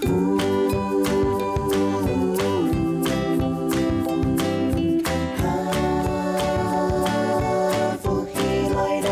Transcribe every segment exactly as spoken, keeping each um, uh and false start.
福氣來了。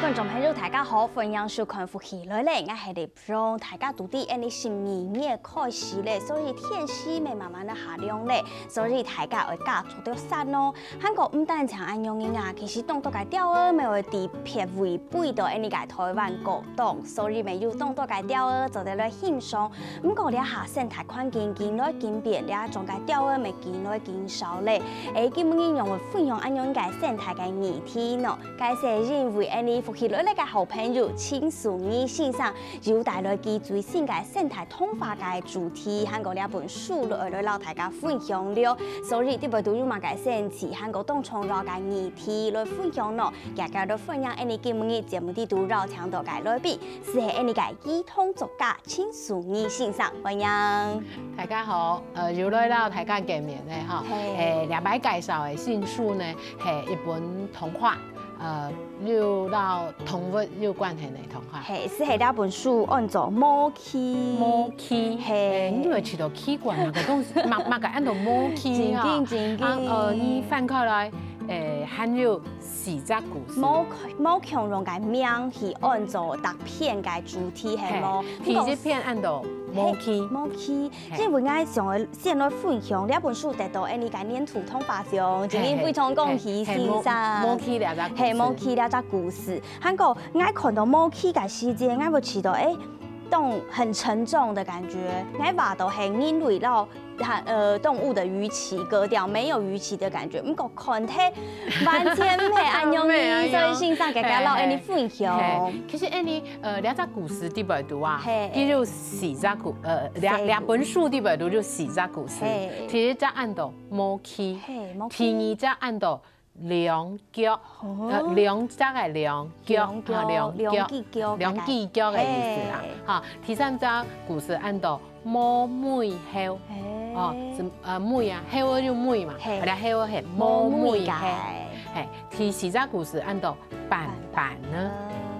觀眾朋友，大家好，歡迎收看《福氣來了》，𠊎係立榮。大家都知，恁呢十二月開始咧，所以天時乜慢慢仔下涼咧，所以大家愛加著著衫哦。還過毋單淨恁樣仔啊，其實當多个鳥仔乜會在別位飛到恁呢个臺灣各當，所以乜有當多个鳥仔做得來欣賞。毋過這下生態環境緊來緊變，這種个鳥仔乜緊來緊少咧。誒，今晡日仰會分享恁樣个生態个議題呢？該係因為恁呢福氣來了个好朋友秦淑儀先生有帶來佢最新个生態童話个主題，還過這本書來來摎大家分享了。所以這擺都有麼个生趣，還過當重要个議題來分享呢？遽遽來歡迎恁呢今晡日節目裡肚邀請到个來賓，就係恁呢个兒童作家 秦淑儀先生，歡迎。大家好，呃，又來摎大家見面咧，哈。嘿。誒，這擺介紹个新書呢，係一本童話，呃，又摎動物有關係个童話。嘿，就係這本書安到《毛奇》。毛奇。嘿。誒，你有試著奇怪，麼个東西，麼，麼个安到毛奇啊？正經，正經。啊，呃，你翻開來，誒，還有四隻故事。無，無共樣个名去安到逐篇个主題，係無？嘿，第一篇安到 毛奇。毛奇，嘿。這位𠊎想愛先來分享，這本書得到恁呢个年度童話獎，真經非常恭喜先生。嘿，嘿，毛，毛奇這隻故事。嘿，毛奇這隻故事。還過，𠊎看到毛奇个時節，𠊎會試著，誒，當很沉重的感覺。𠊎話到係人類摎，呃，動物的魚鰭割掉，沒有魚鰭的感覺。毋過看忒完全毋係恁樣呢，毋係恁樣。所以先生遽遽摎恁呢分享。嘿，嘿。其實恁呢 呃，這隻故事裡背肚啊，嘿。佢有四隻故，呃，這，四。這本書裡背肚有四隻故事。嘿。第一隻安到毛奇，嘿，毛奇。第二隻安到兩腳，哦。呃，兩隻个兩，腳，兩腳，啊，兩腳，兩隻腳个意思啦。嘿。哈，第三隻故事安到 毛尾猴。嘿。哦，係，呃，尾啊，猴仔有尾嘛，嘿。啊，這猴仔係毛尾猴。毛尾个。嘿，第四隻故事安到斑斑呢。斑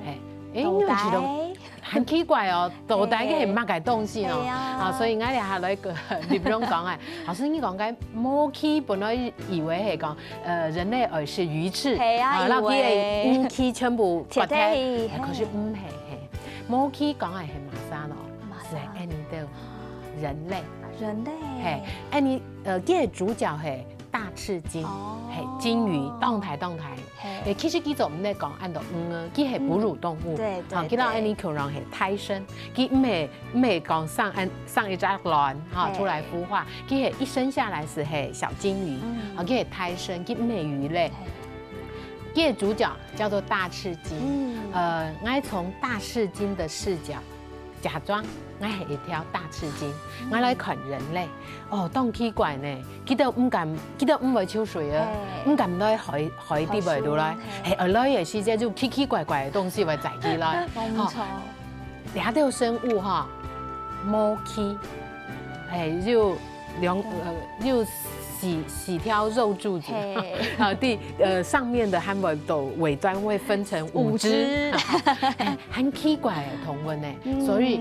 斑。嘿，誒，到底？你有試著？很奇怪哦，到底个係麼个東西哦？嘿啊。啊，所以𠊎這下來个立榮講啊，老師，你講个毛奇本來以為係講，呃，人類愛食魚翅，嘿啊，啊，摎佢个烏鰭全部切忒去，嘿。可是毋係，嘿，毛奇講个係麼儕咯？ 麼儕？係恁呢个人類。人類。嘿，恁呢，呃，佢个主角係大翅鯨，哦。嘿，鯨魚，當大當大。嘿。誒，其實佢做毋得講安到魚啊，佢係哺乳動物。嗯，對，對，好，佢摎恁呢共樣係胎生，對。佢毋係，毋係講生恁，生一隻卵，哈，嘿。出來孵化，佢係一生下來就係小鯨魚，嗯。好，佢係胎生，佢毋係魚類。嘿。佢个主角叫做大翅鯨。嗯。呃，𠊎從大翅鯨的視角 假裝𠊎係一條大翅鯨，嗯。𠊎來看人類。哦，當奇怪呢，佢兜毋敢，佢兜毋會泅水啊，嘿。毋敢來海，海裡背肚來，海裡，嘿。嘿，來个時節就奇奇怪怪个東西會載起來。無錯。吼，這兜生物哈，毛奇，嘿，就兩，呃，就四，四條肉柱子，嘿。啊，第，呃，上面的還會到尾端會分成五隻。五隻。嘿， 很奇怪个動物呢，嗯。所以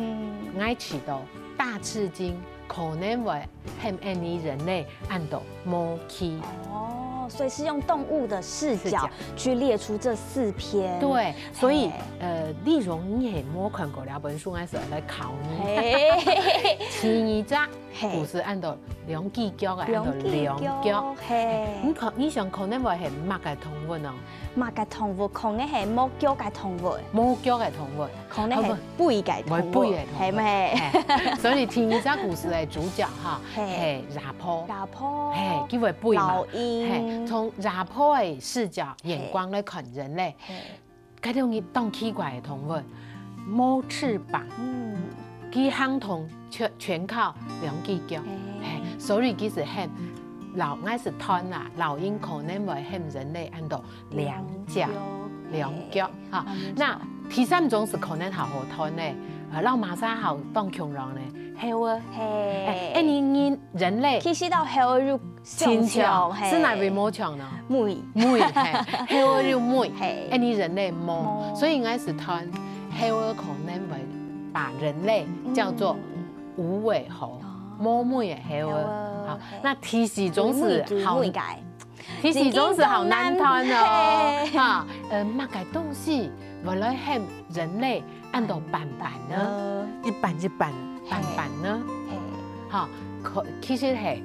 𠊎試著大翅鯨可能會喊恁呢人類安到毛奇。哦，所以是用動物的視角，視角。去列出這四篇。對，所以，嘿。呃，立榮你係無看過這本書，𠊎係來考你。嘿。第二隻，嘿。故事安到兩支腳个，安到兩腳。兩支腳，嘿。你可，你想可能會係麼个動物哦？ 麼个動物？可能係無腳个動物。無腳个動物。可能係飛个動物，會飛个動物。係無？嘿，所以第二隻故事个主角哈，嘿。係蛇婆。蛇婆。嘿，佢會飛嘛。老鷹。嘿，從蛇婆个視角、眼光來看人類。嘿。該兜當奇怪个動物，無翅膀。嗯。佢行動全，全靠兩支腳。嘿。嘿，所以其實喊老，𠊎係斷啦，老鷹可能會喊人類安到 兩腳，兩腳，兩腳，哈。嘿，那第三種係可能較好斷呢，呃，摎麼儕較當共樣呢，猴仔。嘿。哎，哎，你，你人類其實到猴仔又親像，像，嘿。是哪位無像呢？尾。尾，嘿，猴仔又尾，嘿。哎，你人類無，無。所以應該係談猴仔可能會把人類叫做無尾猴，嗯。哦。無尾的猴仔。猴仔，好，嘿。那第四種係好，尾尾个。 其實總係好難斷哦，嘿。哈，呃，麼个東西會來喊人類恁到斑斑呢？嗯。一斑一斑，嘿。斑斑呢？嘿。哈，可，其實係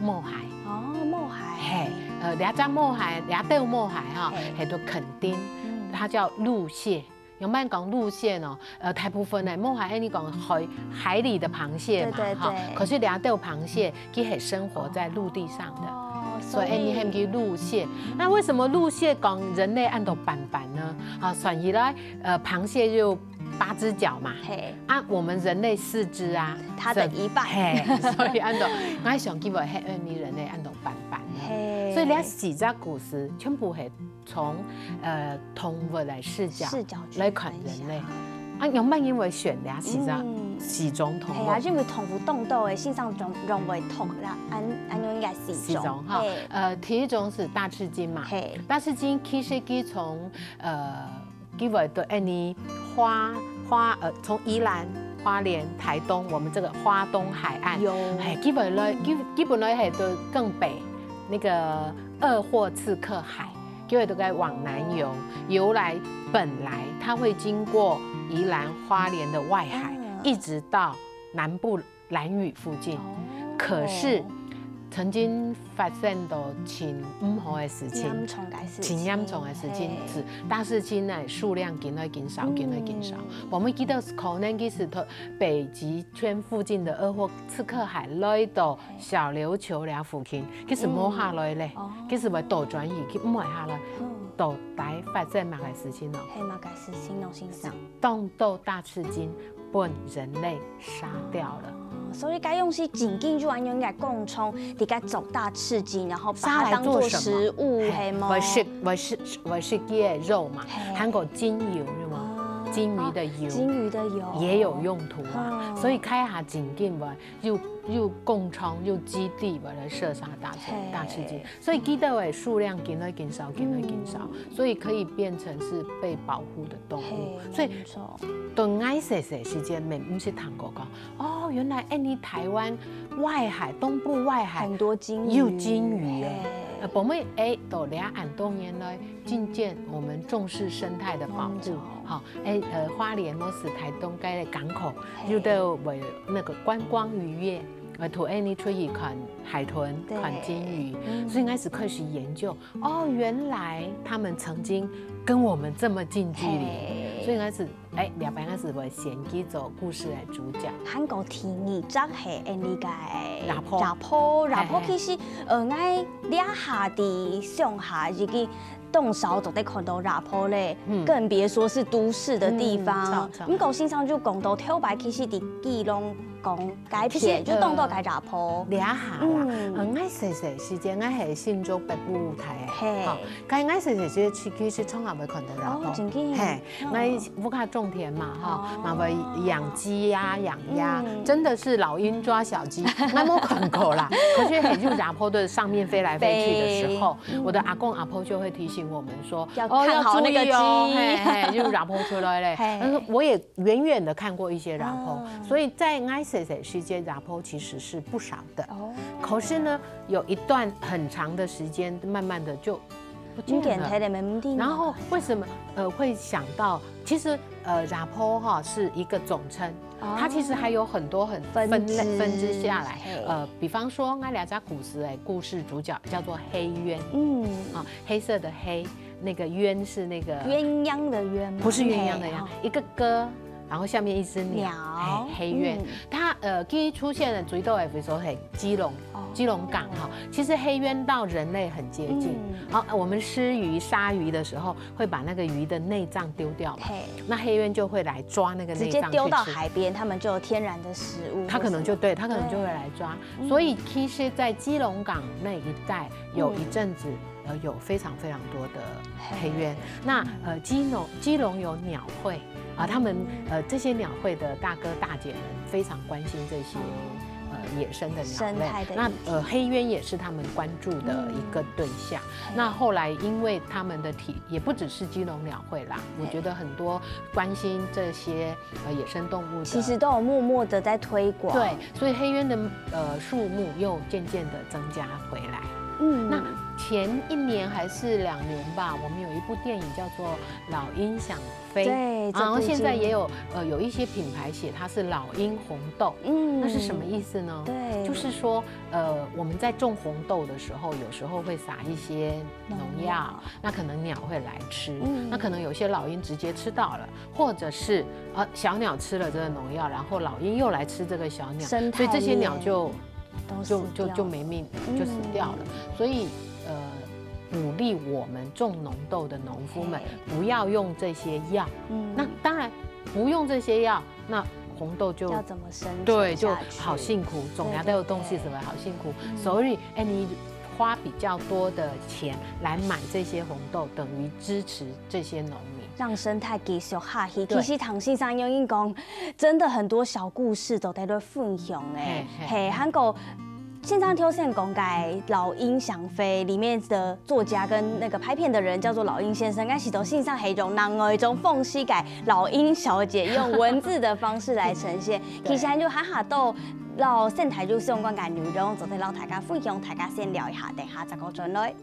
毛蟹。哦，毛蟹。嘿，呃，這隻毛蟹，這兜毛蟹哈，嘿。係都墾丁，嗯。它叫陸蟹。 仰般講陸蟹呢？呃，大部分呢，毛蟹，你講海，海裡的螃蟹嘛，對，對，哈，對。可是這兜螃蟹，佢係生活在陸地上的，哦，所以，哎，所以你喊佢陸蟹。那為什麼陸蟹講人類恁到斑斑呢？啊，算起來，呃，螃蟹就八隻腳嘛，嘿。啊，我們人類四隻啊，它的一半。所以，嘿，所以恁到，𠊎想佢會喊你人類恁到斑斑呢。嘿。所以這四隻故事全部係 從，呃，動物的視角，視角去來看人類。分享。啊，仰般因為選這四隻，嗯。四種動物？係啊，因為動物當多个，先生總，總會讀啦，恁，恁樣應該四種。四種哈，嘿。呃，第一種係大翅鯨嘛。嘿。大翅鯨其實佢從，呃，佢會對，哎，你花，花，呃，從宜蘭、花蓮、台東，我們這個花東海岸，有。嘿，佢會來，佢，佢本來係對更北，那個鄂霍次克海， 就會都該往南游，游來本來它會經過宜蘭花蓮的外海，嗯。一直到南部蘭嶼附近。哦。可是曾經發生到盡毋好的事情，盡嚴重的事情。盡嚴重的事情，嘿。係大翅鯨呢，數量緊來緊少，緊來緊少。嗯。𠊎記得可能佢係從北極圈附近的鄂霍次克海來到 小琉球這附近，其實無下來咧，哦。其實會倒轉去，佢毋會下來。嗯。到底發生麼个事情咯？係麼个事情咯，先生？當多大翅鯨分人類殺掉了。哦，所以該用是緊緊就恁樣來共衝，在該捉大翅鯨，然後把它當作食物，殺來做什麼？係無？會食，會食，會食佢个肉嘛，嘿。還有鯨油，係無？哦。鯨魚的油。哦，鯨魚的油。也有用途啊，哦。所以該下緊緊會 又，又共衝又基地，為了射殺大翅，嘿。大翅鯨，所以基地的數量緊來緊少，緊來緊少，嗯。所以可以變成是被保護的動物。嘿，所以，沒錯。對𠊎細細時節，毋識聽過講，哦，原來，哎，你台灣外海，東部外海很多鯨魚。有鯨魚，哎。嘿。呃，𠊎等，哎，到這恁多年來，漸漸我們重視生態的保護，沒錯。哈，哎，呃，花蓮或是台東該个港口，嘿。有的有那個觀光漁業， 呃，𢯭𠊎等出去看海豚、對。看鯨魚，嗯。所以𠊎等開始研究，哦，原來牠等曾經跟我們這麼近距離，嘿。所以𠊎等，哎，這擺𠊎等會選佢做故事的主角。還過第二隻係𠊎等个蛇婆。蛇婆，蛇婆，嘿，嘿。其實，呃，𠊎這下在鄉下已經 當少做得看到蛇婆咧，嗯。更別說是都市的地方。嗯，著，著。毋過先生就講到頭擺其實在基隆港該片，其實，就當多个蛇婆。呃，這下啦，嗯。呃，𠊎細細時節，𠊎係新竹北部大个，嘿。吼，該𠊎細細時節，其，其實從來無看到蛇婆。哦，真的？嘿，哦。𠊎屋下種田嘛，吼，哦。嘛會養雞啊，養鴨，嗯。真的是老鷹抓小雞，𠊎無看過啦。可是很像蛇婆在上面飛來飛去的時候，飛。 嗯。我的阿公阿婆就會提醒我們說，要看好那個雞。哦，要注意哦，嘿，嘿，就蛇婆出來咧。嘿。但是我也遠遠地看過一些蛇婆，嗯。所以在𠊎細細時節，蛇婆其實是不少的。哦。可是呢，有一段很長的時間，慢慢地就不見了。有點太冷門地嘛。然後為什麼，呃，會想到，其實，呃，蛇婆哈，是一個總稱， 哦。它其實還有很多很分，分支。分支下來。嘿。呃，比方說，𠊎這隻故事的故事主角叫做黑鳶。嗯。啊，黑色的黑，那個鳶是那個鴛鴦的鴛嗎？不是鴛鴦的鴛，嘿，哦。一個哥，然後下面一隻鳥，鳥。嘿，黑鳶。嗯。它，呃，第一出現的最多的時候，嘿，基隆，哦。基隆港哈。其實黑鳶到人類很接近。嗯。好，我們吃魚、殺魚的時候， 會把那個魚的內臟丟掉嘛。嘿。那黑鳶就會來抓那個內臟去吃。直接丟到海邊，牠們就有天然的食物或什麼。牠可能就，對，牠可能就會來抓。嗯。所以其實在基隆港那一帶有一陣子，嗯。呃，有非常非常多的黑鳶。嘿。那，呃，基隆，基隆有鳥會，啊，他们呃这些鸟会的大哥大姐们非常关心这些呃野生的鸟类。生态的议题。那呃黑鸢也是他们关注的一个对象。那后来因为他们的体也不只是基隆鸟会啦，我觉得很多关心这些呃野生动物的，其实都有默默的在推广。对，所以黑鸢的呃数目又渐渐的增加回来。嗯，那前一年还是两年吧，我们有一部电影叫做《老鹰想飞》，对，然后现在也有呃有一些品牌写它是老鹰红豆，嗯，那是什么意思呢？对，就是说呃我们在种红豆的时候，有时候会撒一些农药，那可能鸟会来吃，那可能有些老鹰直接吃到了，或者是呃小鸟吃了这个农药，然后老鹰又来吃这个小鸟，所以这些鸟就就就就没命，就死掉了。所以呃，鼓励我们种农豆的农夫们不要用这些药。那当然不用这些药，那红豆就要怎么生存？对，就好辛苦，种下豆豆东西什么好辛苦。所以，哎，你花比较多的钱来买这些红豆，等于支持这些农民，让生态继续下去。其实唐先生有人讲，真的很多小故事都在这分享哎，嘿，还有。先生挑选讲个《老鹰想飞》里面的作家跟那个拍片的人叫做老鹰先生，但是都先生是用另外一种方式个老鹰小姐，用文字的方式来呈现。其实就哈哈都老生态就相关个内容，做得老大家分享，大家先聊一下，等下再过转来。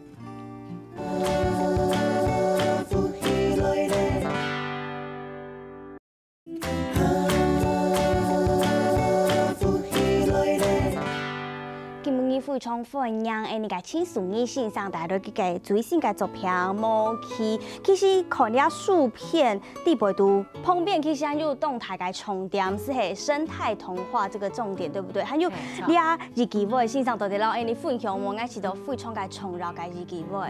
今晡日非常歡迎𠊎个陳淑儀先生帶來个最新个作品《無期》。其實看這書片，裡背肚旁邊其實還有當大个重點，是係生態同化這個重點，對不對？還有這一句話先生到底摎𠊎个分享，𠊎感覺到非常个重要个一句話。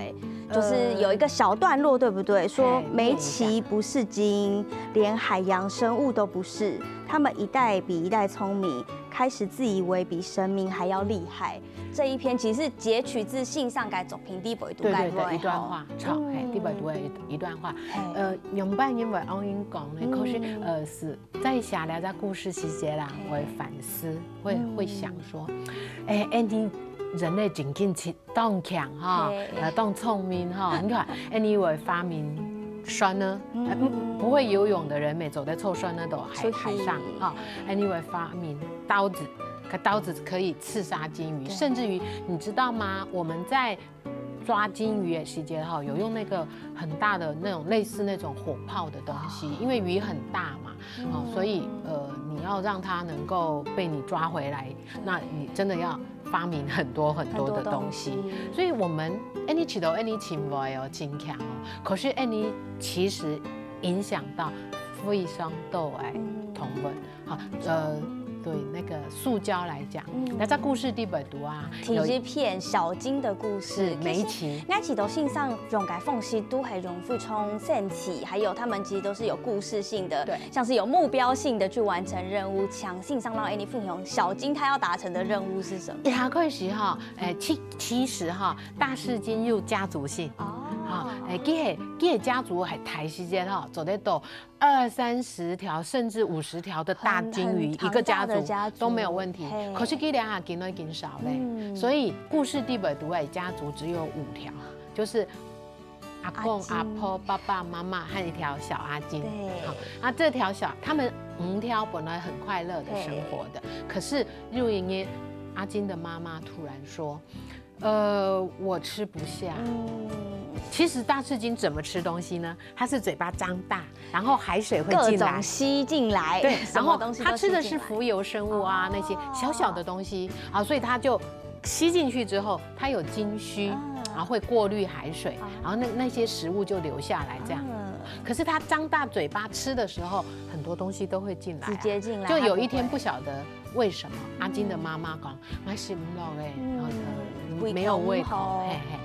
就是有一個小段落，對不對？說煤期不是精英，連海洋生物都不是，他們一代比一代聰明，開始自以為比神明還要厲害。這一篇其實是截取自先生个作品裡背肚个話，對對對，一段話，好，嘿，裡背肚个一一段話。呃，原本因為歐英講呢，可是呃是在寫這个故事時節啦，會反思，會會想說，哎，哎，你人類真緊切。 當強哈，呃，當聰明哈。你看，anyway發明船呢，呃，不不會游泳的人，每走在臭船呢都海海上哈。Anyway發明刀子，可刀子可以刺杀金魚，甚至于你知道嗎？我們在抓金魚的時間哈，有用那個很大的那種類似那種火炮的東西，因為魚很大嘛，哦，所以呃，你要讓它能夠被你抓回來，那你真的要 發明很多很多的東西。所以我們，哎，你知道，哎，你情味哦，真強哦。可是，哎，你其實影響到非常多哎，同文，好，呃，對那個塑膠來講，那在故事裡背肚啊，第一篇小金的故事，是煤氣，那其實先生用个方式都還用非常生趣，還有他們其實都是有故事性的，對，像是有目標性的去完成任務，像先生摎𠊎个分享，小金他要達成的任務是什麼？ 一下開始哈，誒，其其實哈，大赤金有家族性，哦，哈，誒，佢个佢个家族還大時節哈，做得到二三十條甚至五十條的大金魚，一個家族都沒有問題。可是佢兩下緊來緊少嘞，所以故事裡背肚个家族只有五條，就是 阿公、阿婆、爸爸媽媽和一條小阿金。對，好，那這條小，他們五條本來很快樂的生活的，可是又因為阿金的媽媽突然說，呃，我吃不下。其實大赤金怎麼吃東西呢？它是嘴巴張大，然後海水會進來，各種吸進來，對，然後它吃的是浮游生物啊，那些小小的東西，好，所以它就 吸進去之後，它有金鬚，然後會過濾海水，然後那那些食物就留下來這樣。可是它張大嘴巴吃的時候，很多東西都會進來，直接進來，就有一天不曉得為什麼，阿金的媽媽講，我食毋落欸，然後呃沒有胃口，嘿嘿。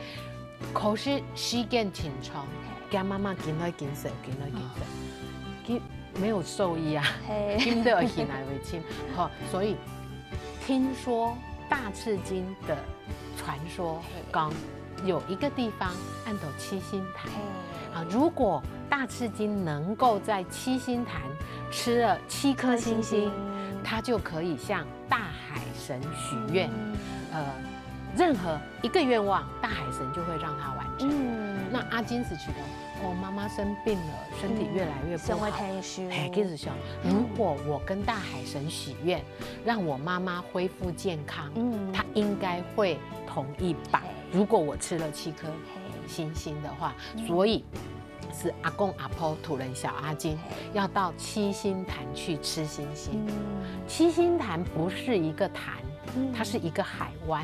可是時間真長，佢媽媽緊來緊食，緊來緊食，佢 沒有獸醫啊，嘿，佢毋知愛去哪位尋。好，所以聽說大赤金的傳說講，有一个地方安到七星潭。啊，如果大赤金能够在七星潭吃了七颗星星，它就可以向大海神许愿。呃，任何一个愿望，大海神就会让它完成。那阿金是觉得，哦，妈妈生病了，身体越来越不好。生活太虚。嘿，其实想，如果我跟大海神许愿，让我妈妈恢复健康，嗯，她应该会同意吧？如果我吃了七颗星星的话，所以是阿公阿婆突然小阿金要到七星潭去吃星星。七星潭不是一个潭，它是一个海湾，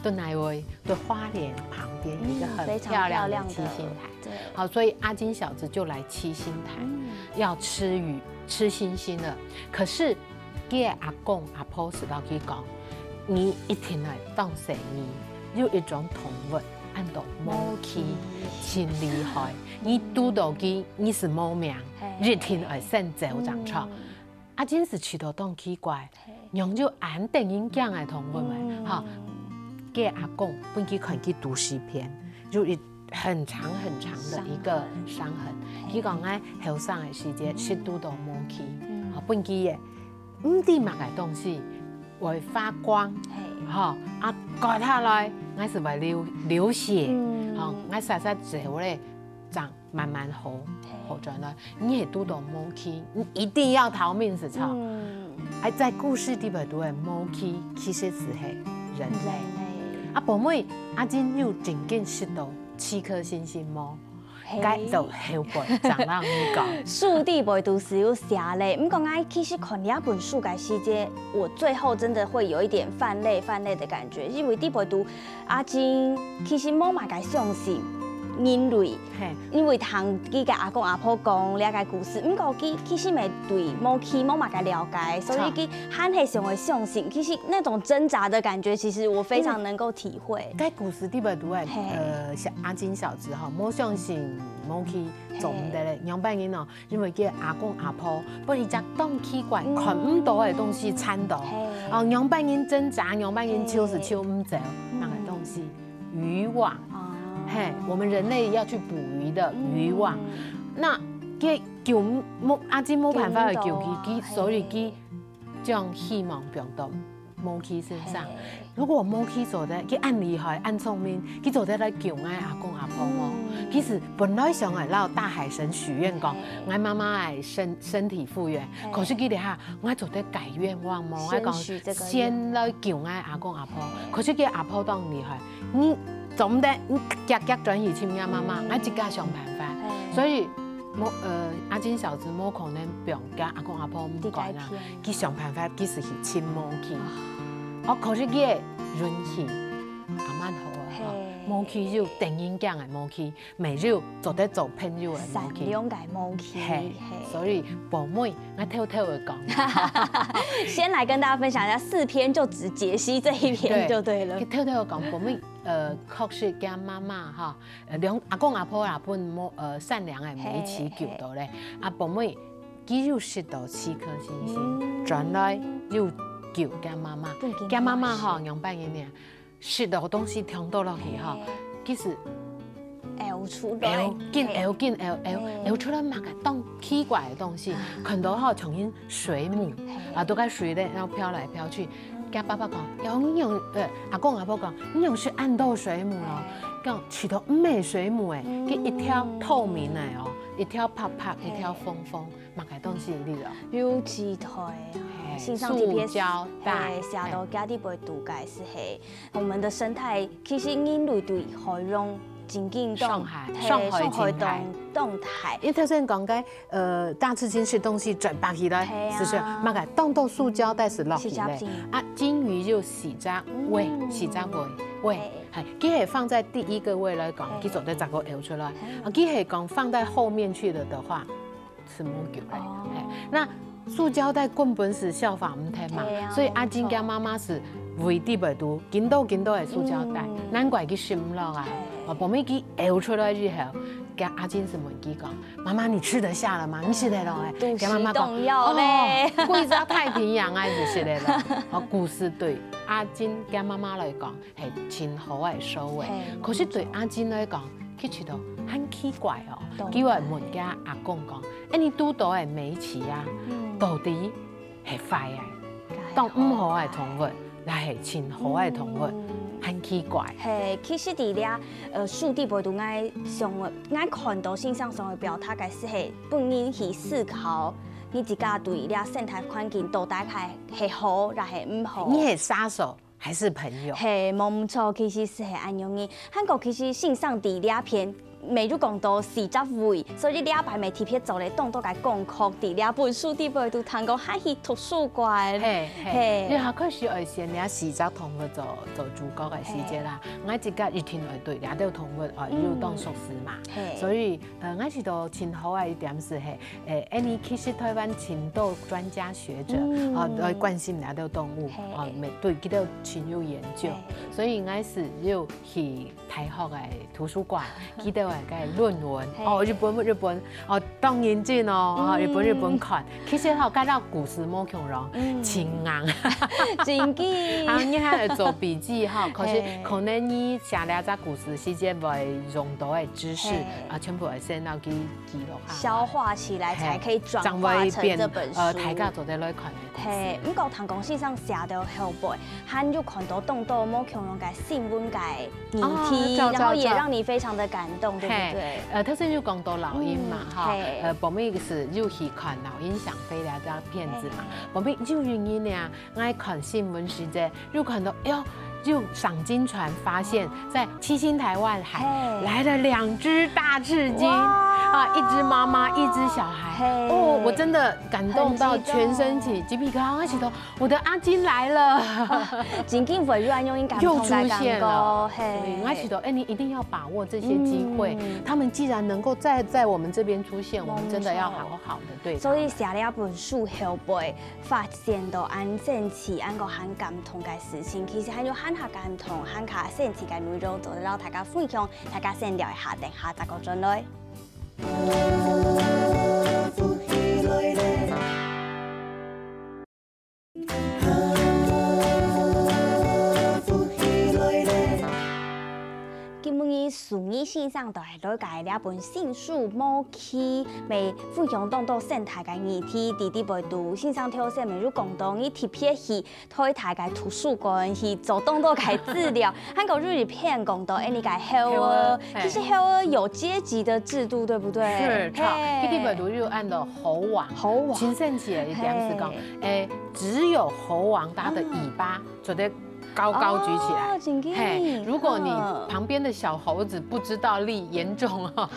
对哪位？对花莲旁边一个很漂亮的七星潭。好，所以阿金小子就来七星潭，要吃鱼吃星星了。可是，佢个阿公阿婆是老佢讲，你一定要当生意，有一种动物，安到母鸡，真厉害。你堵到佢，你是无命，一定要先走正错。阿金是觉得当奇怪，仰就安得人驚个动物们，哈，佢个阿公分佢看佢肚屎片，有一很长很长的一个伤痕。佢讲，哎，后生个时节，食堵到母鸡，啊，分佢个，毋知么个东西，会发光，吼，啊，割下来，𠊎是会流流血，吼，𠊎煞煞走咧，正慢慢好，好转来。你也堵到母鸡，你一定要逃命，是错。哎，在故事里边读个母鸡其实是系人类。啊，宝妹，阿金有真正食到七颗星星无？该就后背正让你讲。书底背肚是有写咧，毋过𠊎其实看了本书个时节，我最后真的会有一点泛泪泛泪的感觉，因为底背肚阿金其实无么个相信人类，因为听佢个阿公阿婆讲了个故事，毋过佢其实也对母鸡无么个了解，所以佢还系想要相信。其实那种挣扎的感觉，其实我非常能够体会。该故事底背肚个，呃，小阿金小子吼，无相信母鸡做毋得咧，仰般人哦，因为佢阿公阿婆分一只当奇怪、看毋到个东西缠到，哦，仰般人挣扎，仰般人求是求毋走，那个东西渔网，嘿，我们人类要去捕鱼的渔网，那佢救无阿金无办法去救佢，佢所以佢将希望放到母鸡身上。如果母鸡做得，佢恁厉害、恁聪明，佢做得来救𠊎阿公阿婆哦。其实本来想要老大海神许愿讲，𠊎妈妈个身身体复原，可是佢咧哈，𠊎做得改愿望无？𠊎讲先来救𠊎阿公阿婆，可是佢阿婆当厉害，你做毋得，你遽遽转去寻你妈妈，𠊎自家想办法。所以，无呃，阿金小子无可能放假，阿公阿婆毋管啊。 去想办法，其实去寻母鸡。哦，可是佢个运气也蛮好个吼，母鸡有得人惊个母鸡，也有做得做朋友个母鸡。善良个母鸡，嘿，所以宝妹，我偷偷个讲，先来跟大家分享一下四篇，就只解析这一篇就对了。偷偷个讲，宝妹，呃，确实佢妈妈哈，呃，两阿公阿婆也分母呃善良个母鸡救到咧，啊，宝妹。 佢又食到四颗星星，转来又救佢妈妈。佢妈妈吼，仰般个呢？食到东西忒多落去吼，其实呕出来，呕，紧呕，紧呕，呕，呕出来嘛个当奇怪个东西，看到吼像因水母啊，都在水里然后飘来飘去。佢爸爸讲，要你用，呃，阿公阿婆讲，你用食恁多水母咯，讲食到毋系水母诶，佢一条透明个哦，一条白白，一条红红。 么个东西哩咯？有几台啊，塑胶袋，写到家己背肚个是嘿，我们的生态其实人类对海洋环境伤害，伤害真大。动态。你头先讲个，呃，大赤金食东西嘴巴起来，是不是？么个当多塑胶袋是落去嘞，啊，金鱼就洗只喂，洗只喂，喂，嘿，佢系放在第一个位来讲，佢做得再个流出来，啊，佢系讲放在后面去了的话。 是无救个。哦，那塑胶袋根本是消化毋脱嘛，所以阿金个妈妈是为底背肚紧多紧多个塑胶袋，难怪佢食毋落啊。寶貝佢屙出來之後，該阿珍就問佢講：「媽媽，你吃得下了嗎？你食得落欸？」該媽媽講：「哦，過一隻太平洋啊，就食得落。」哦，故事對阿珍該媽媽來講係盡好个收尾，可是對阿珍來講，佢覺得很奇怪哦。佢會問該阿公講：「欸，你堵到个尾鰭啊，到底係壞个，當毋好个動物，也係盡好个動物？」很奇怪。係，其實在這呃書裡背肚，𠊎想，𠊎看到先生想要表達个係，係分人去思考，你自家對這生態環境到底係係好也係毋好。你係殺手還是朋友？係，無錯，其實係恁樣个。還過其實先生在這篇，乜有講到四隻位，所以這擺乜特別做了當多个功課，在這本書裡背肚聽講還去圖書館。係係，你還開始愛選這四隻動物做做主角个時節啦，𠊎自家一定愛對這兜動物哦有當熟識嘛，所以呃，𠊎覺得盡好个一點係係，誒，因為其實台灣盡多專家學者啊來關心這兜動物，哦，每對佢兜盡有研究，所以𠊎係有去大學个圖書館，佢兜个論文，哦，日本日本哦，當認真哦，哦，日本日本看，其實吼，該兜故事無共樣，盡硬，真緊，啊，你還愛做筆記哈，可是可能你寫了這故事時節會用到个知識啊，全部會先拿去記錄下來，消化起來才可以轉化成這本書。呃，大家做得來看个故事。係，毋過聽講先生寫到後背，還有看到當多無共樣个新聞个議題，然後也讓你非常的感動，對不對？呃，頭先有講到老鷹嘛，哈，呃，寶貝係有去看老鷹想飛這隻片子嘛，寶貝有一日呢， 𠊎看新聞時節，又看到，哎喲，又賞鯨船發現，在七星台灣還來了兩隻大赤鯨，啊，一隻媽媽，一隻小孩。哦，我真的感動到全身起雞皮疙瘩，我覺得我的阿珍來了，真緊會有恁樣感動个感覺，又出現了。所以𠊎覺得，哎，你一定要把握這些機會，他們既然能夠在在我們這邊出現，我們真的要好好的對他們。所以寫了一本書後背， 發現到恁神奇、恁个還感動个事情，其實還有還較感動、還較神奇个內容，做得摎大家分享。大家先尞一下，等下再過轉來。今晡日淑儀先生帶來个這本新書無 去，乜分享當多生態个議題，在裡背肚先生頭先乜有講到，你特別去台大个圖書館去做當多个資料，還過有一篇講到，哎，你个猴仔，猴仔，其實猴仔有階級的制度，對不對？是，好，在裡背肚有恁多猴王，猴王，盡神奇个一點係講，哎，只有猴王它的尾巴做得高高舉起來，哦，真緊，嘿，如果你旁邊的小猴子不知道力嚴重啊，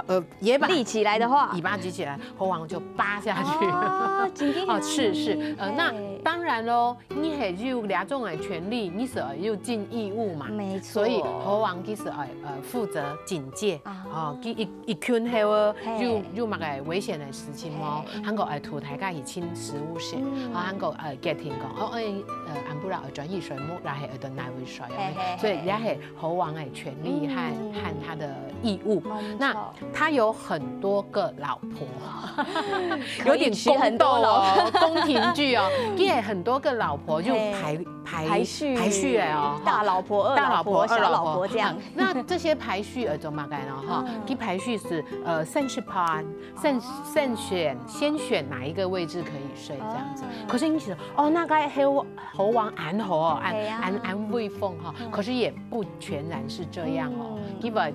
呃， 也把立起來的話，尾巴舉起來，猴王就趴下去。哦，真的啊。哦，是是，呃，那當然咯，你係有這種个權利，你係有盡義務嘛。沒錯。所以猴王其實呃呃負責警戒，哦，佢一一群猴仔有有麼个危險个事情無？還過呃同大家去尋食物食，啊，還過呃決定講，哦，哎，呃，暗晡啦，轉去睡目，然後呃到哪位睡，所以也係 猴王个權利和和他的義務。那他有很多個老婆，有點宮鬥哦，宮廷劇哦，因為很多個老婆就排排排序排序哎哦，大老婆、二老婆、小老婆這樣。那這些排序呃怎麼改呢？哈，佢排序係呃三十趴，慎慎選先選哪一個位置可以睡這樣子。可是你想哦，那該猴猴王恁好哦，恁恁恁威風哈，可是也 不全然是這樣哦。因為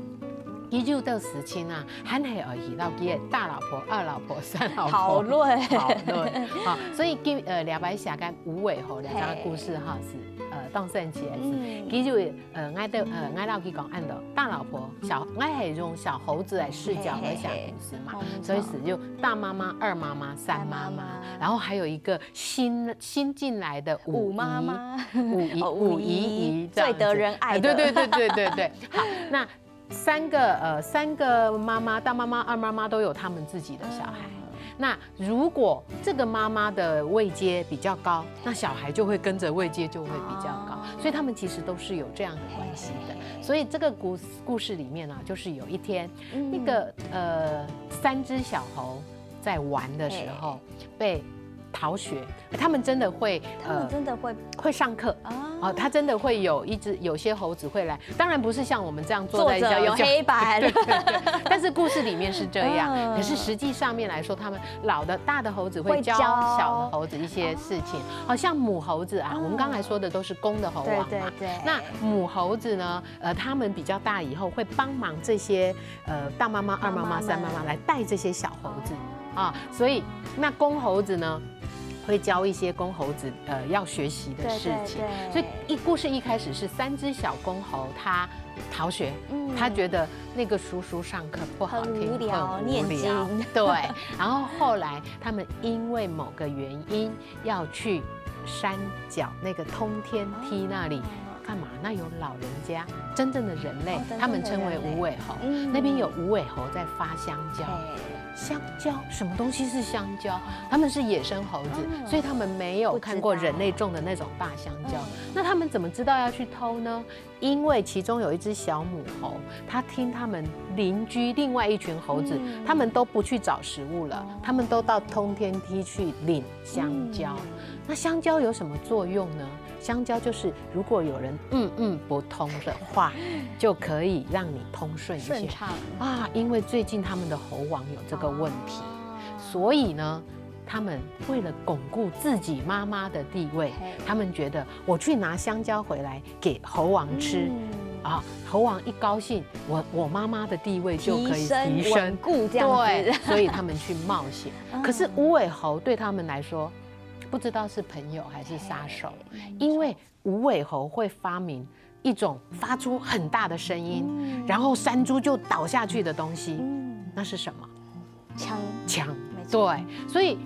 佢有兜事情啊，還係愛去摎佢个大老婆、二老婆、三老婆討論討論。好，所以今呃兩擺寫个無尾猴兩个故事哈，是呃當神奇个事。其實呃，𠊎兜呃，𠊎摎佢講恁多，大老婆小，𠊎係用小猴子个視角來寫故事嘛，所以係有大媽媽、二媽媽、三媽媽，然後還有一個新新進來的五姨，五媽媽，五姨，哦，五姨，五姨姨最得人爱的。对对对对对对。好，那三个呃三个妈妈，大妈妈、二妈妈都有他们自己的小孩。那如果这个妈妈的位阶比较高，那小孩就会跟着位阶就会比较高，所以他们其实都是有这样的关系的。所以这个故故事里面呢、就是有一天，那个呃三只小猴在玩的时候被逃学，他们真的会他们真的会会上课。啊，哦，他真的会有一只，有些猴子会来，当然不是像我们这样坐坐在一张着有黑板，对对对，但是故事里面是这样，嗯可是实际上面来说，他们老的大的猴子会教会教小的猴子一些事情，好像母猴子啊，我们刚才说的都是公的猴王嘛，对对对那母猴子呢，呃，他们比较大以后会帮忙这些呃大妈妈、二妈妈、妈妈们三妈妈来带这些小猴子啊，所以那公猴子呢，会教一些公猴子呃要学习的事情。对对对所以一故事一开始是三只小公猴，它逃学，嗯它觉得那个叔叔上课不好听，很无聊很无聊念经对，然后后来他们因为某个原因要去山脚那个通天梯那里。干嘛？那有老人家，真正的人类，哦真正的人类他们称为无尾猴，嗯那边有无尾猴在发香蕉。哎香蕉，什么东西是香蕉？他们是野生猴子，嗯所以他们没有看过人类种的那种大香蕉。嗯那他们怎么知道要去偷呢？因为其中有一只小母猴，它听他们邻居另外一群猴子，嗯他们都不去找食物了，哦他们都到通天梯去领香蕉。嗯那香蕉有什么作用呢？香蕉就是如果有人嗯嗯不通的话，就可以让你通顺一些顺畅啊。因为最近他们的猴王有这个问题，哦所以呢，他们为了巩固自己妈妈的地位嘿，他们觉得我去拿香蕉回来给猴王吃。嗯啊，猴王一高兴，我我妈妈的地位就可以提升提升稳，固这样对子，，所以他们去冒险。嗯可是无尾猴对他们来说，不知道是朋友还是杀手，哎因为无尾猴会发明一种发出很大的声音，嗯然后山猪就倒下去的东西，嗯那是什么？枪枪。没错对，所以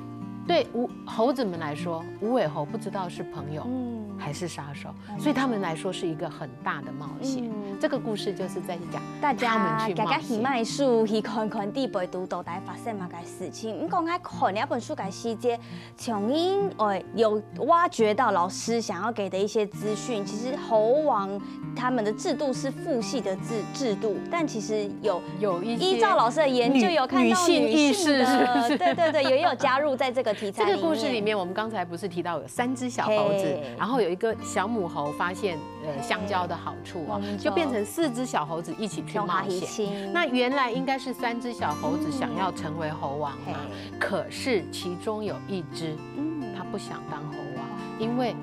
对无猴子们来说，无尾猴不知道是朋友，嗯还是杀手，所以他们来说是一个很大的冒险。嗯这个故事就是在讲大他们家去冒险。行行迈出去看看地背肚到底发生么个事情。毋过，我看了本书个细节，从因为有挖掘到老师想要给的一些资讯，其实猴王他们的制度是父系的制制度，但其实有有一些依照老师的研究，女有看到女性意识女性的是不是对对对，也有加入在这个题材这个故事里面。面，我们刚才不是提到有三只小猴子嘿，然后有一个小母猴发现呃香蕉的好处哦没，错就变成四只小猴子一起去冒险。亲那原来应该是三只小猴子想要成为猴王嘛，嘿可是其中有一只，嗯它不想当猴王，因为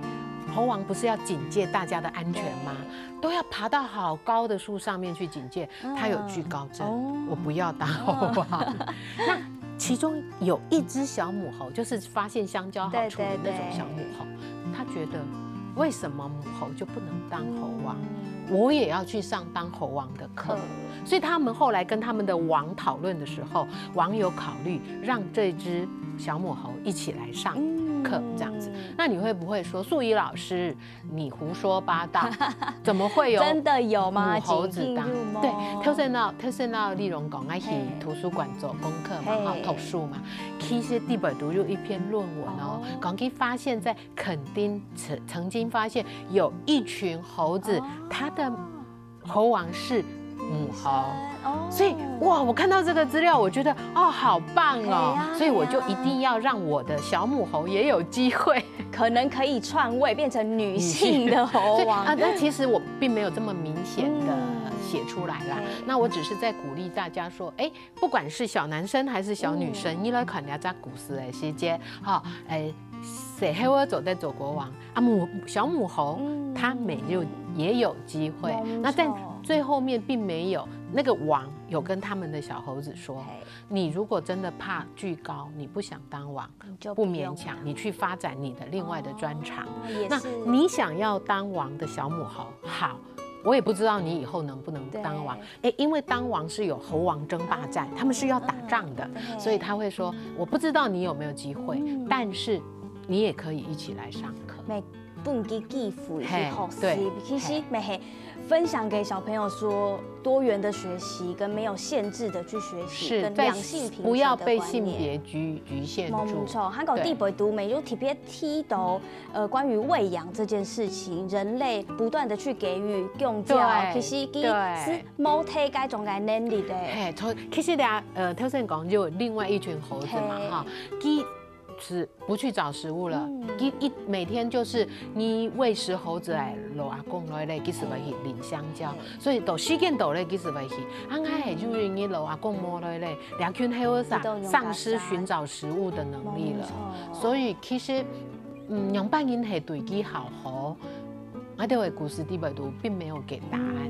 猴王不是要警戒大家的安全吗？都要爬到好高的树上面去警戒，嗯它有惧高症，哦我不要当猴王。那其中有一只小母猴，就是发现香蕉好处的那种小母猴，它觉得为什么母猴就不能当猴王？我也要去上当猴王的课。所以他们后来跟他们的王讨论的时候，王有考虑让这只小母猴一起来上课，这样子。那你会不会说，素怡老师，你胡说八道？怎么会有真的有吗？母猴子当真的有吗？对，頭先啊，頭先啊，麗蓉講，愛去嘿圖書館做功課嘛，哈，嘿讀書嘛。其實地板都有一篇論文哦，哦講佢發現在墾丁曾曾經發現有一群猴子，哦它的猴王是母猴。哦所以哇，我看到这个资料，我觉得哦，好棒哦哎呀，所以我就一定要让我的小母猴也有机会。可能可以篡位，变成女性的猴王所以啊，那其实我并没有这么明显的写出来啦。嗯那我只是在鼓励大家说，哎，不管是小男生还是小女生，嗯你來看這隻故事的時節，哈，哎，誰還會做得做國王啊？母小母猴，嗯它沒有也有機會沒錯。那但最後面並沒有，那個王有跟他們的小猴子說，嘿你如果真的怕巨高，你不想當王，你就不勉強，你去發展你的另外的專長。哦也是那你想要當王的小母猴，好，我也不知道你以後能不能當王。哎，因為當王是有猴王爭霸戰，他們是要打仗的，嗯所以他會說，我不知道你有沒有機會，嗯但是你也可以一起來上課。每分佢機會去學習。其實乜係分享給小朋友說，多元的學習跟沒有限制的去學習，是跟兩性平權的觀念。不要被性別局局限住。無錯，還有第八度，美就特別提到，呃，關於餵養這件事情，人類不斷的去給予供給，其實佢是無體該種个能力的。嘿，其實咧，呃，頭先講就另外一群猴子嘛，哈，佢 是不去找食物了。一一每天就是你餵食猴子來，老阿公來咧，其實會去領香蕉，所以到時間到咧，其實會去。啊，𠊎係有一日老阿公無來咧，兩群猴子喪失尋找食物的能力了。所以其實，嗯，仰般形係對佢較好，𠊎兜个故事裡背都並沒有給答案。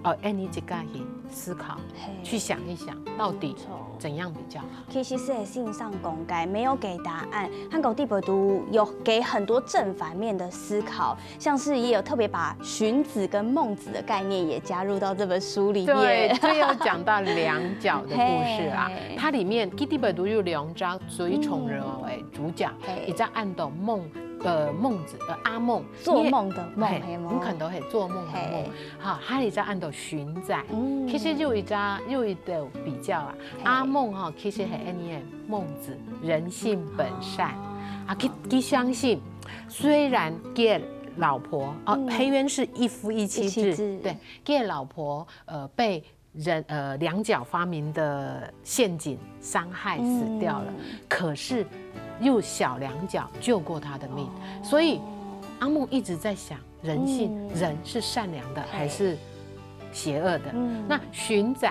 哦，恁樣自家去思考，去想一想，到底怎樣比較好。 其實係先生講个，沒有給答案。還過裡背都有給很多正反面的思考，像是也有特別把荀子跟孟子的概念也加入到這本書裡面。對，這又講到兩角的故事啊。它裡面，佢裡背都有兩隻最重要的主角，一隻安到孟，呃，孟子，呃，阿孟，做夢的夢，嘿，你看到係做夢的夢，哈，還有一隻安到荀子。其實有一隻，有一個比較啊， 阿孟哈，其實係恁樣个孟子，人性本善啊，佢佢相信，雖然佢个老婆哦，黑淵是一夫一妻制，對，佢个老婆呃被人呃兩角發明的陷阱傷害死掉了，可是又小两角救過他的命，所以阿孟一直在想， 人性，人是善良的還是邪惡的？那荀子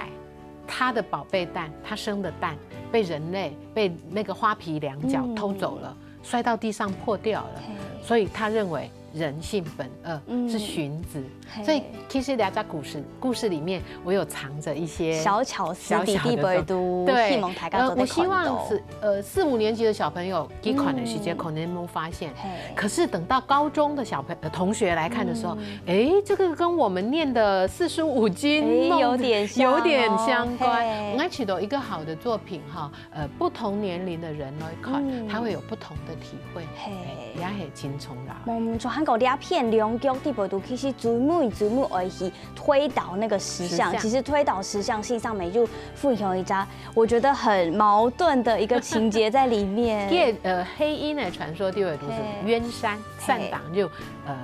他的寶貝蛋，他生的蛋被人類被那個花皮兩角偷走了，摔到地上破掉了，所以他認為人性本惡，是荀子。所以其實兩隻故事故事裡面，我有藏著一些小巧思，小小的裡背都，對，希望大家做得看到。呃，我希望是 呃，四五年級的小朋友，佢看个時節可能無發現，可是等到高中的小朋呃同學來看的時候，誒，這個跟我們念的四書五經、孟子有點相關。有點相關。嘿。𠊎覺得一個好的作品哈，呃，不同年齡的人來看，他會有不同的體會，嘿，也很輕鬆啦。無錯，還有這片兩腳裡背都其實最尾最尾愛去 推倒那個石像，石像。其實推倒石像，事實上美就分享一張我覺得很矛盾的一個情節在裡面。這呃黑鷹的傳說就有就是淵山，嘿，山頂就呃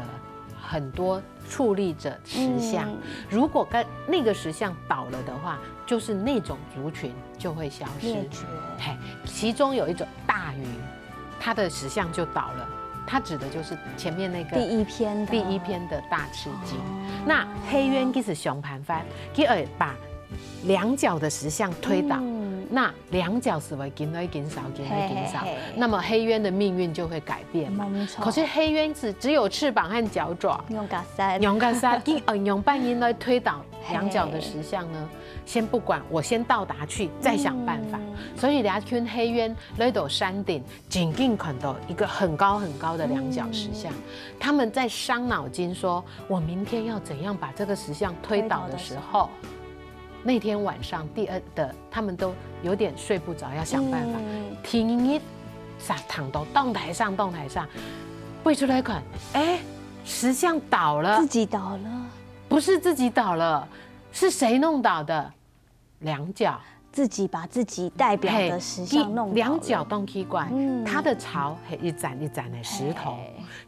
很多矗立著石像，如果跟那個石像倒了的話，就是那種族群就會消失。滅絕。嘿，其中有一種大魚， 它的石像就倒了。它指的就是前面那個第一篇的。第一篇的大赤鯨。那黑淵其實想辦法，佢愛把兩角的石像推倒，那兩角就會緊來緊少，緊來緊少。嘿嘿嘿。那麼黑淵的命運就會改變嘛。沒錯。可是黑淵是只有翅膀和腳爪，仰結煞。仰結煞，佢愛仰般形來推倒兩角的石像呢？先不管，我先到達去，再想辦法。所以這群黑淵來到山頂， 正經看到一個很高很高的兩角石像。他們在傷腦筋說，我明天要怎樣把這個石像推倒的時候，那天晚上第二的他們都有點睡不著，要想辦法。第二日，煞聽到當大聲當大聲，飛出來看，誒，石像倒了。自己倒了。不是自己倒了，是誰弄倒的？ 兩角。自己把自己代表的石像弄倒了。嘿，佢兩角當奇怪，嗯。它的巢係一盞一盞的石頭，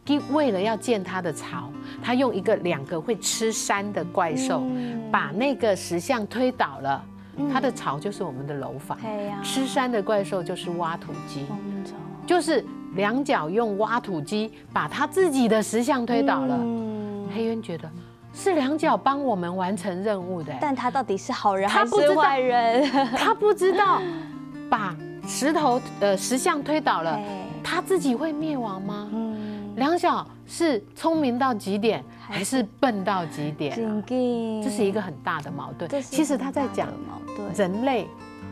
嘿。佢為了要建它的巢，它用一個兩個會吃山的怪獸，嗯。把那個石像推倒了。嗯。它的巢就是我們的樓房，嘿呀。吃山的怪獸就是挖土機，沒錯。就是兩角用挖土機把他自己的石像推倒了。嗯。黑淵覺得 是兩角幫我們完成任務的。但他到底是好人還是壞人？他不知道，他不知道把石頭，呃，石像推倒了，嘿。他自己會滅亡嗎？嗯。兩角是聰明到極點，還是笨到極點啊？真的。這是一個很大的矛盾。這是很大的矛盾。其實他在講人類，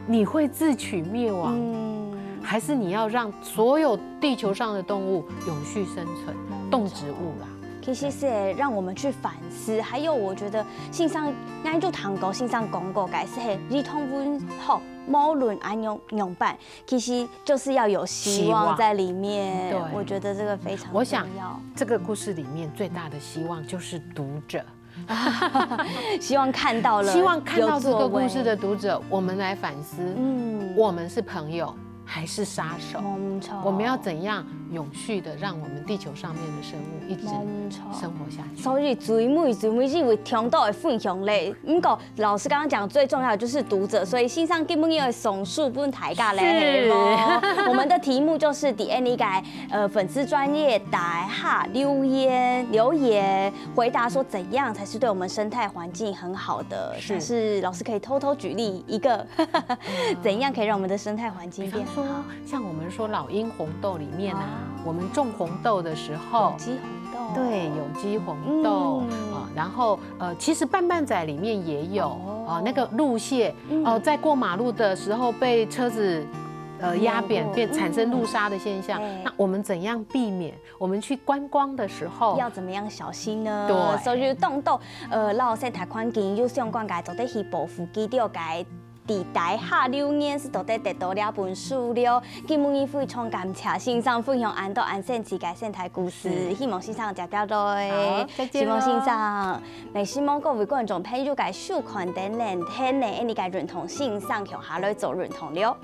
你會自取滅亡，嗯。還是你要讓所有地球上的動物永續生存？沒錯。動植物啦。其实是让我们去反思。还有，我觉得先生，俺就谈过，先生讲过，个是嘿，儿童文学，无论安样样板，其实就是要有希望在里面。希望对我觉得这个非常重要。我想这个故事里面最大的希望就是读者，希望看到了，希望看到这个故事的读者，我们来反思，嗯，我们是朋友还是杀手？没错，我们要怎样永续的让我们地球上面的生物一直没错生活下去？所以最尾最尾是为听到的分享嘞。不过老师刚刚讲最重要的就是读者，所以先生今晡日个送书分大家嘞，是我们的题目就是在恁个呃粉丝专页底下留言留言，回答说怎样才是对我们生态环境很好的。是但是老师可以偷偷举例一个，怎样可以让我们的生态环境比方说变好？，像我们说老鹰红豆里面啊，啊我们种红豆的时候有，机红豆，对，有机红豆嗯啊，然后呃，其实半半仔里面也有哦啊，那个路蟹嗯哦，在过马路的时候被车子呃压扁，碾过变产生路杀的现象嗯。那我们怎样避免？我们去观光的时候，要怎么样小心呢？对所以当到呃，老师台环境有相关个，做得去保护佢个。在底下留言是做得得到这本书了。今晡日非常感谢先生分享恁多恁神奇个生态故事，是希望先生接接来。好再见希望先咯生，也希望各位观众朋友个收看等等，天呢，你个认同先生，共下来做认同了。